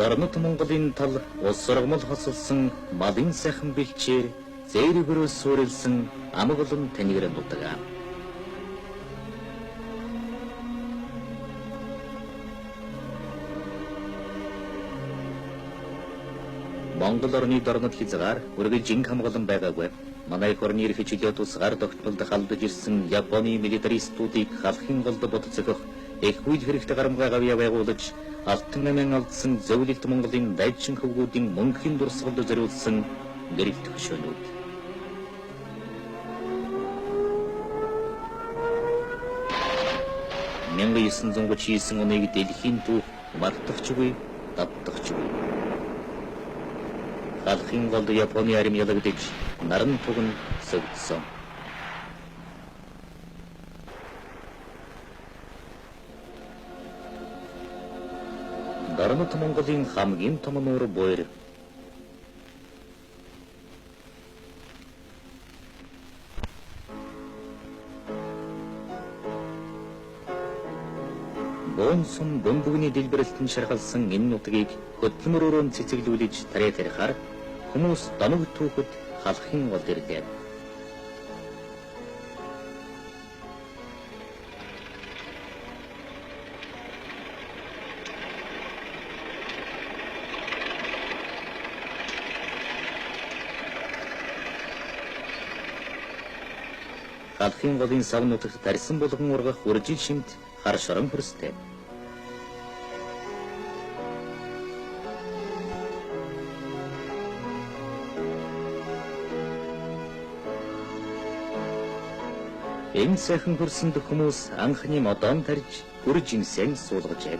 Дорнод Монголын тал улс ургамал хосолсон малын сайхан бэлчээр зээрэг өрөөс суурилсан амаг олон танигэр нутаг. Монгол орны дорнод хязгаар үргэлж инг хамгаалан байгаагүй. Манай их орны эрх чөлөө тусгаар тогтмолд халдаж ирсэн Японы милитаристуудыг халахын голд бодцогох их үйл хэрэгтэй гарамгай гавьяа байгуулж алтан амиан алдсан зөвлөлт Монголын дайчин хөвгүүдийн мөнхийн дурсгалд зориулсан гэрэлт хөшөөнүүд. 1939 оныг дэлхийн түүх мартахчгүй, давтахчгүй. Халахын голд Японы арми ялагдаж, наран туг нь сөгдсөн. Дорнод Монголын хамгийн том нуур буйр. Бөөн сум бөмбөгний дэлбэрэлтэн шаргалсан энэ нутгийг хөдөлмөр өрөөнд цэцэглүүлж тариа тарихаар хүмүүс домог түүхэд халахын голд ирлээ. Халахын голын сав нутагт тарьсан булган ургах үржил шимт хар шорон хөрстэй. Энэ сайхан хөрсөнд хүмүүс анхны модон тарьж үр жимсэн суулгажээ.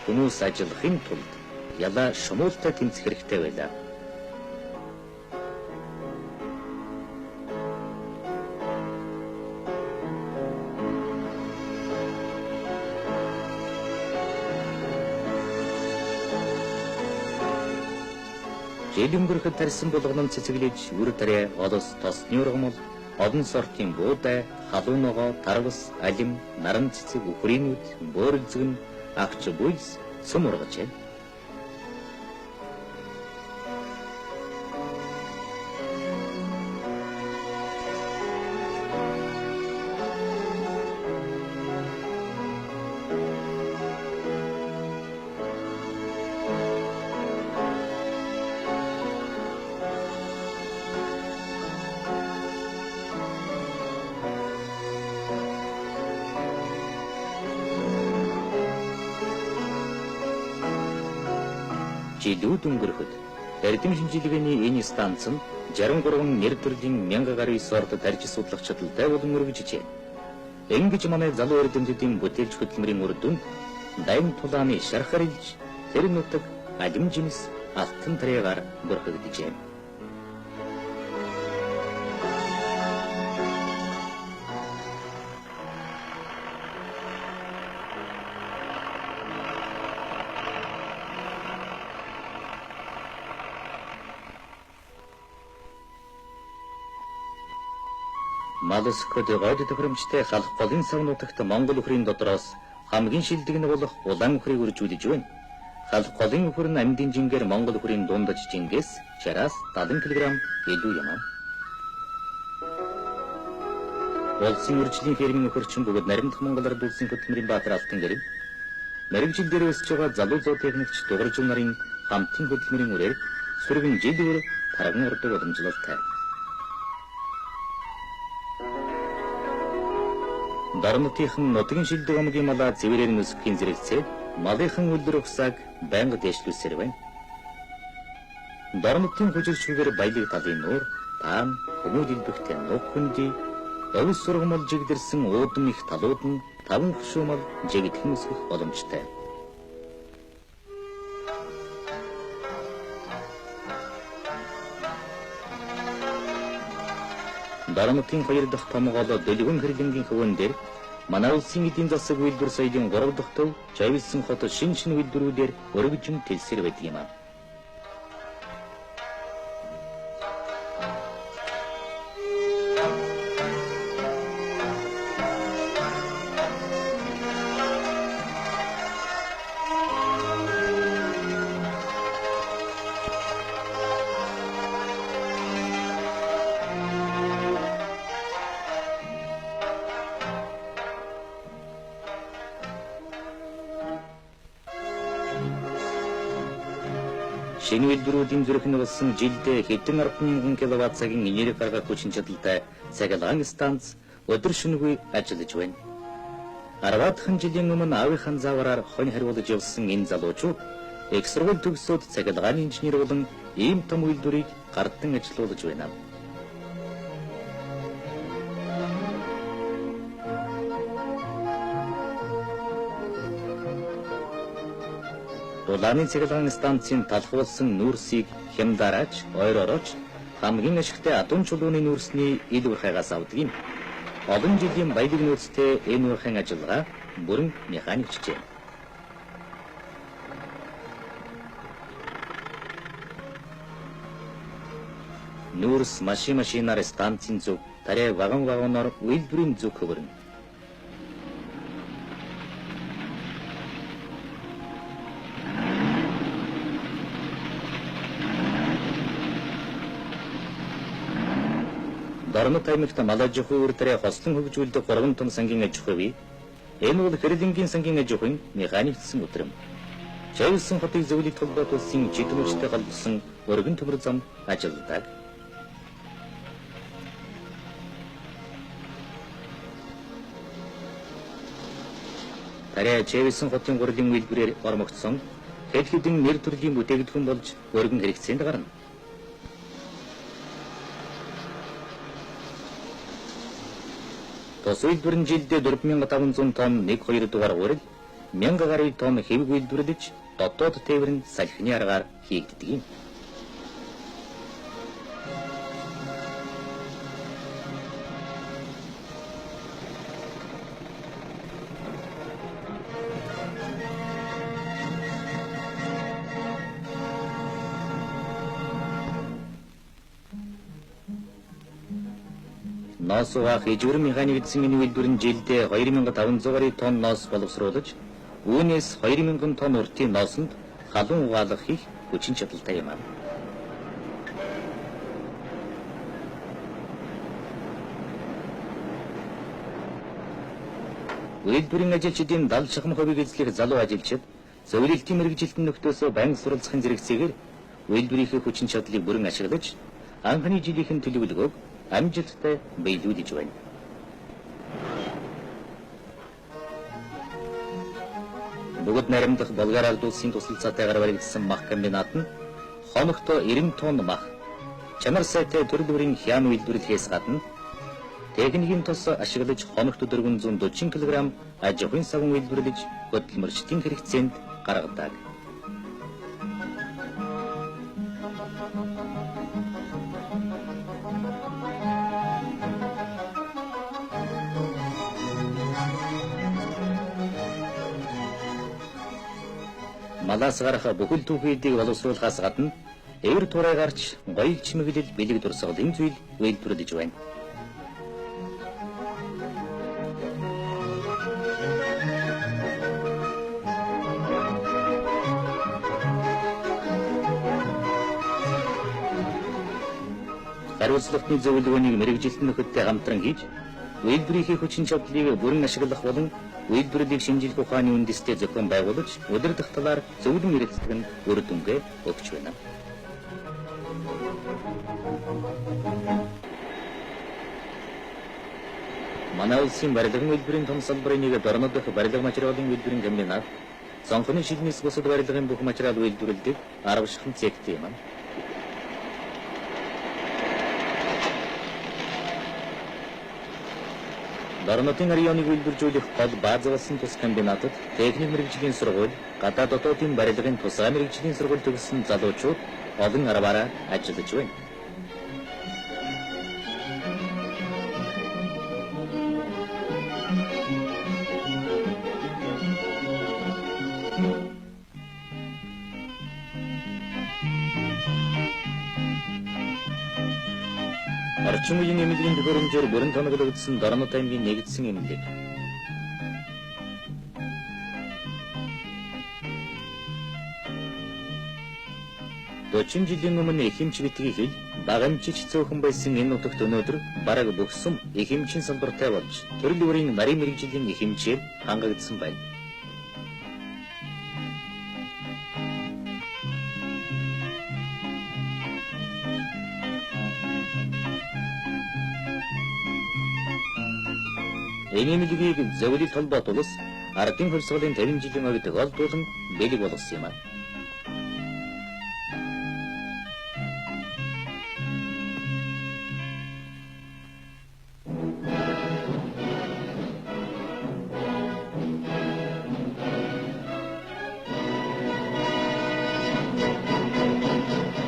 Хүмүүс ажиллахын тулд ялаа шумуултай тэмцэх хэрэгтэй байлаа. Жил өнгөрөхөд тарьсан булган нь цэцэглэж, үр тариа, олос, тосны ургамал, олон сортын буудай, халуун ногоо, тарвас, алим, наран цэцэг, үхрийн үд, бөөрөлзгөн, агч буйс, цөм ургажээ. Жилүүд өнгөрөхөд эрдэм шинжилгээний энэ станц нь 63 нэр төрлийн 1000 гаруй сорт тарьж судлах чадалтай болон өргөжжээ. Ингэж манай залуу эрдэмтдийн бүтээлч хөдөлмөрийн үр дүнд дайн тулааны шархаар илж тэр нутаг алим жимс алтан тариагаар бүрхэгдэжээ. Мал өсгөхөд гойд тохиромжтой халах голын сав нутагт Монгол үхрийн дотроос хамгийн шилдэг нь болох улаан үхрийг үржүүлж байна. Халах голын үхэр нь амьдын жингээр Монгол үхрийн дундаж жингээс 60-аас 70 кг илүү юм. Улсын үржлийн фермийн үхэрчин бөгөөд наримдах Монгол ард улсын хөдөлмөрийн баатар алтан гэрэл. Мэргэжил дээр өсөж байгаа залуу зоотехникч Дугаржил нарын хамтын хөдөлмөрийн үрээр сүргэн жил бүр тарган ордог уламжлалтай. Дорнотынхан нутгийн шилдэг омгийн малаа цэврээр нь өсөхийн зэрэгцээ малынхан үлдэр угсааг байнга дээшлүүлсээр байна. Дорнотын хүжирчүүгээр баялаг талын нуур, таан, хүмүүд илбэгтэй нуг хүнди, өвс сургамал жигдэрсэн уудам их талууд нь таван хөшөө мал жигдхэн өсгөх боломжтой. Дорнотын хоёр дахь том гол Дөлгөн хэрлэнгийн хөвөн дээр манай улсын эдийн засаг үйлдвэр соёлын 3 дахь төв Чавилсан хот шин шин үйлдвэрүүдээр өргөжин тэлсэр байдаг юм. Шинэ үйлдвэрүүдийн зүрх нь болсон жилдээ хэдэн 10,000 киловатт цагийн энерги гаргах хүчин чадалтай цахилгаан станц өдөр шөнөгүй ажиллаж байна. 10 жилийн өмнө аавынхаа заавраар хонь хариулж явсан энэ залуучууд их сургууль төгсөөд цахилгааны инженер болон ийм том үйлдвэрийг гардан ажилуулж байна. Дулааны цахилгаан станцын талх болсон нүүрсийг хямдараач, ойророоч хамгийн ашигтай адуун чулууны нүүрсний ил уурхайгаас авдаг юм. Олон жилийн баялаг нөөцтэй энэ уурхайн ажиллагаа бүрэн механикчжээ. Нүүрс машинаар станцын зүг, тариа вагон вагоноор үйлдвэрийн зүг хөвөрнө. Дорнод аймагт мал аж ахуйн үр тариа хослон хөгжүүлдэг 3 том сангийн аж ахуй бий. Энэ бол Хэрлэнгийн сангийн аж ахуйн механикчсан өдрөм. Чавсан хотыг зөвлөлт холбоот улсын жидэн хүчтэй холбосон өргөн төмөр зам ажилладаг. Тариа Чавсан хотын гурлын үйлдвэрээр ормогдсон хэд хэдэн нэр төрлийн бүтээгдэхүүн болж өргөн хэрэгцээнд гарна. Тус үйлдвэр нь жилдээ 4500 тонн 1-2 дугаар гурил, 1000 гаруй тонн хэвэг үйлдвэрлэж дотоод тээвэр нь салхины аргаар хийгддэг юм. Ноос угаах ижвэр механикдсан энэ үйлдвэр нь жилдээ 2500 гаруй тонн ноос боловсруулж, үүнээс 2000 тонн уртын ноосонд халуун угаалга хийх хүчин чадалтай юм. Үйлдвэрийн ажилчдын 70 чахам хувийг эзлэх залуу ажилчид зөвлөлтийн мэргэжилтэн нөхдөөсөө байнга суралцахын зэрэгцээгээр үйлдвэрийнхээ хүчин чадлыг бүрэн ашиглаж, анхны жилийнхэн төлөвлөгөөг амжилттай биелүүлж байна. Бүгд найрамдах Болгар ард улсын тусалцаатайгаар баригдсан мах комбинат нь хоногт 90 тонн мах, чанар сайтай төрөл бүрийн хяам үйлдвэрлэхээс гадна техникийн тос ашиглаж хоногт 440 кг аж ахуйн саван үйлдвэрлэж хөдөлмөрчдийн хэрэгцээнд гаргадаг. Малаас гарах бүхэл түүхийдийг боловсруулахаас гадна эвэр туурай гарч гоёл чимэглэл бэлэг дурсгалын зүйл үйлдвэрлэж байна. Хариуцлагын зөвлөгөөнийг мэргэжилтэн нөхөдтэй хамтран хийж, үйлдвэрийнхээ хүчин чадлыг бүрэн ашиглах болон үйлдвэрлэлийг шинжлэх ухааны үндэстэй зохион байгуулж, удирдах талаар зөвлөн ярилцлага нь үр дүнгээ өгч байна. Манай улсын барилгын үйлдвэрийн том салбарын нэг Дорнод дахь барилга материалын үйлдвэрийн комбинат цонхны шилнээс бусад барилгын бүх материал үйлдвэрлэдэг 10 шахан цехтэй юм. Дорнодын районыг үйлдвэржүүлэх гол бааз болсон тус комбинатад техник мэргэжлийн сургууль, гадаад дотоодын барилгын тусгай мэргэжлийн сургууль төгссөн залуучууд олон арваараа ажиллаж байна. Орчин үеийн эмнэлгийн төхөөрөмжөөр бүрэн тоноглогдсон Дорнод аймгийн нэгдсэн эмнэлэг. 40 жилийн өмнө эхэмч битгий хэл багамчич цөөхөн байсан энэ нутагт өнөөдөр бараг бүх сүм эхэмчийн салбартай болж төрөл бүрийн нарийн мэргэжлийн эхэмчээр хангагдсан байна. Энэ эмнэлгийг зөвлөл холбоот улс ардын хувьсгалын 50 жилийн үед голдуулан бэлэг болгосон юм.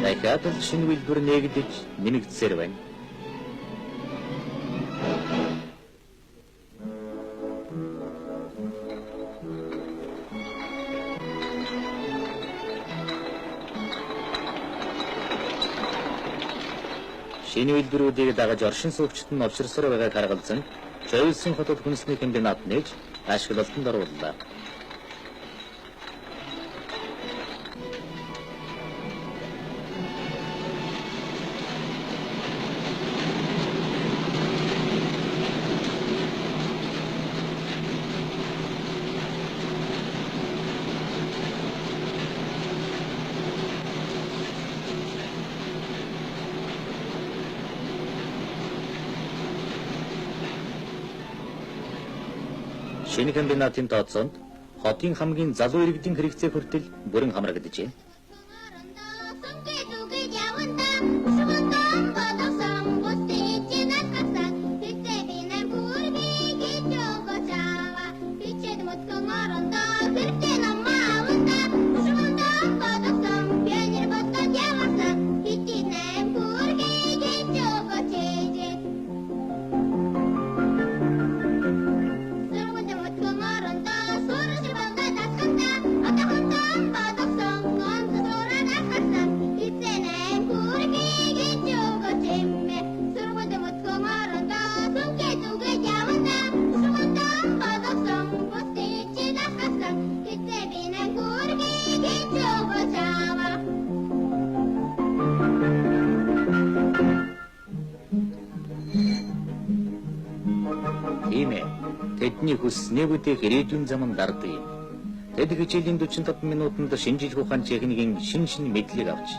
Дахиад л шинэ үйлдвэр нээгдэж нэмэгдсээр байна. Шинэ үйлдвэрүүдийг дагаж оршин суугчид нь овширсоор байгааг харгалзан Чойрсон хотод хүнсний комбинат нээж ашиглалтанд орууллаа. Шинэ комбинатын тооцоонд хотын хамгийн залуу иргэдийн хэрэгцээ хүртэл бүрэн хамрагджээ. Тийм ээ. Тэдний хүссэнээ бүтээх ирээдүйн зам нь дардаг юм. Тэд хичээлийн 45 минутанд шинжлэх ухаан техникийн шин шин мэдлэг авч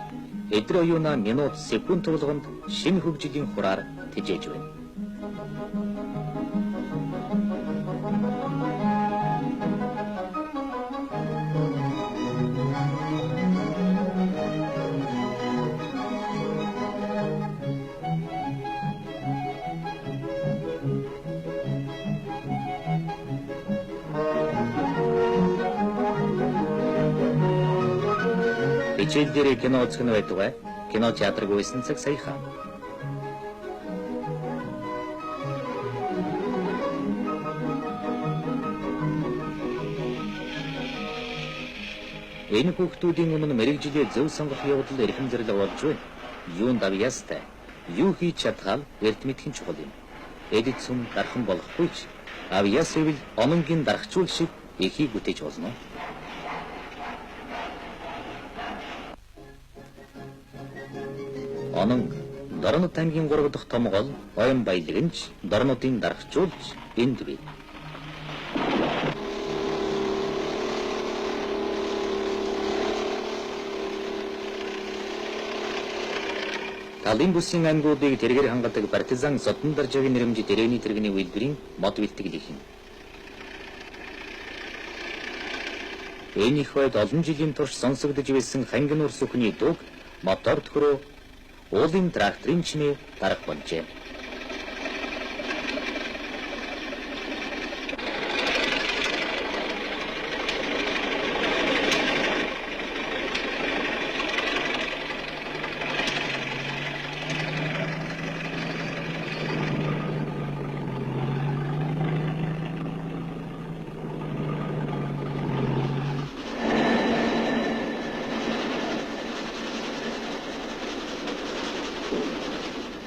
эдгээр оюунаа минут секунд болгонд шинэ хөгжлийн хураар тэжээж байна. Хичээл дээр кино үзэх нь байтугай кино театрыг үйсэн цаг саяхан. Энэ хүүхдүүдийн өмнө мэргэжлээ зөв сонгох явдал эрхэм зэрлэг болж байна. Юунд авьяастай, юу хийж чадхаа эрт мэдэх нь чухал юм. Эдит сүм дархан болохгүй ч авьяас ивэл ононгийн дарахчуул шиг эхийг бүтээж болно. Онон Дорнод аймгийн 3 дахь том гол Оён баялаг нь ч Дорнодын дарахчуулж энд бий. Талын бүсийн аймагуудыг тэргээр хангадаг партизан Содон даржаагийн нэрэмжит Ирэний тэрэгний үйлдвэрийн мод бэлтгэл их юм. Энэ их байд олон жилийн турш сонсогдож байсан хангинуур сүхний дууг мотор төхрөө уулын тракторын чимээ дарах болжээ.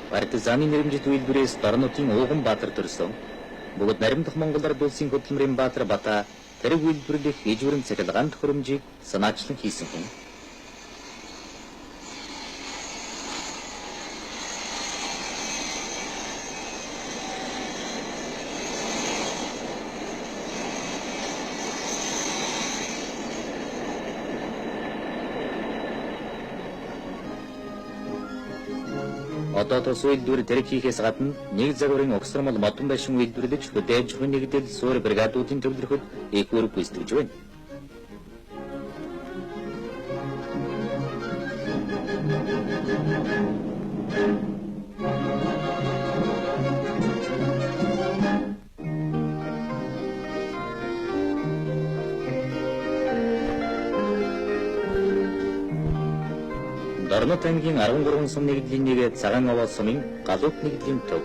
Партизаны нэрэмжит үйлдвэрээс Дорнодын ууган баатар төрсөн. Бүгд наримдах Монгол ард улсын хөдөлмөрийн баатар Бата тэрэг үйлдвэрлэх ижвэрэн цахилгаан төхөөрөмжийг санаачлан хийсэн хүн. Одоо тус үйлдвэр тэрэг хийхээс гадна нэг загварын угсармал модон байшин үйлдвэрлэж хөдөө аж ахуйн нэгдэл суурь бригадуудын төвлөрөхөд их үүрэг гүйцэтгэж байна. Дорнод аймгийн 13 сум нэгдлийн нэг Цагаан овоо сумын галууд нэгдлийн төв.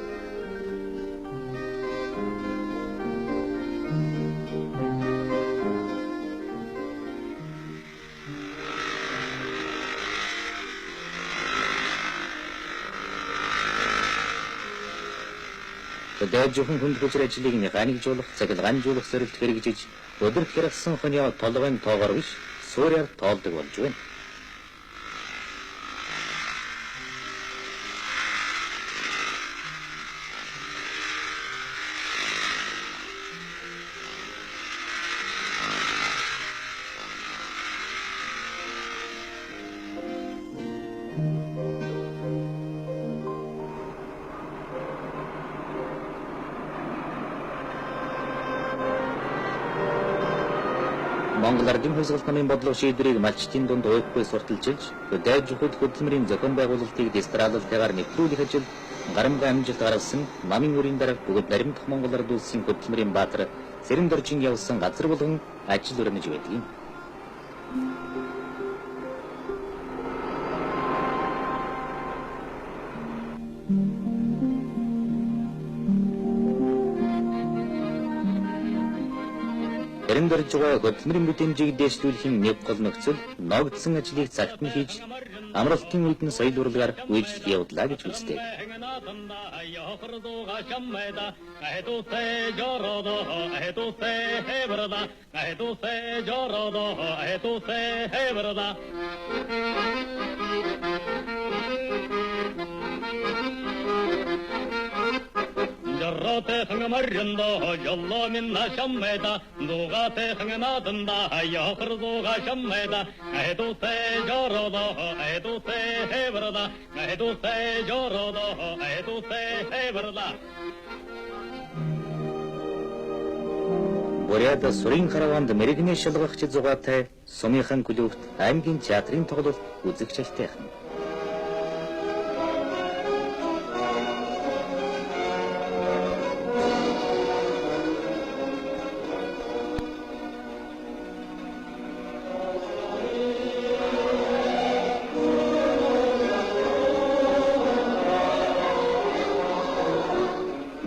Хөдөө аж ахуйн хүнд хүчээр ажлыг механикжуулах, цахилгаанжуулах зорилт хэрэгжиж, өдөрт хяргасан хонио толгойн тоогоор биш, суурьаар тоолдог болж байна. Монгол Ардын хувьсгалт намын бодлого шийдвэрийг малчдын дунд уйхгүй сурталчилж, хөдөө аж ахуйд хөдөлмөрийн зохион байгуулалтыг дестралалтайгаар нэвтрүүлэх ажил гарамгай амжилт гаргасан намын үрийн дарга бөгөөд наримдах Монгол Ард улсын хөдөлмөрийн баатар Цэрэндоржин явсан газар болгон ажил өрнөж байдаг юм. Цэрэндоржгой хөдөлмөрийн бүтээмжийг дээшлүүлэхийн нэг гол нөхцөл ногдсон ажлыг цагт нь хийж амралтын үед нь соёл урлагаар үйлчлэх явдлаа гэж үздэг. Бурят сурын караванд мэрэгний шалгагч зугаатай сумынхан клубт аймгийн театрын тоглолт үзэх чалтайхан.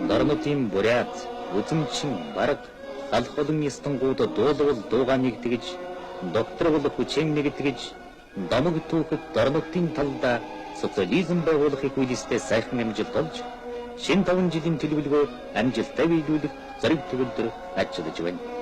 Дорнодын бурят, үзэмчин, бараг, халх болон ёстонгууд дуулвал дуугаа нэгтгэж, доктор бол хүчээн нэгтгэж, домог түүхэд Дорнодын талдаа социализм байгуулах их үйлстэй сайхан амжилт олж, шинэ 5 жилийн төлөвлөгөө амжилттай биелүүлэх зориг төгөлдөр ажиллаж байна.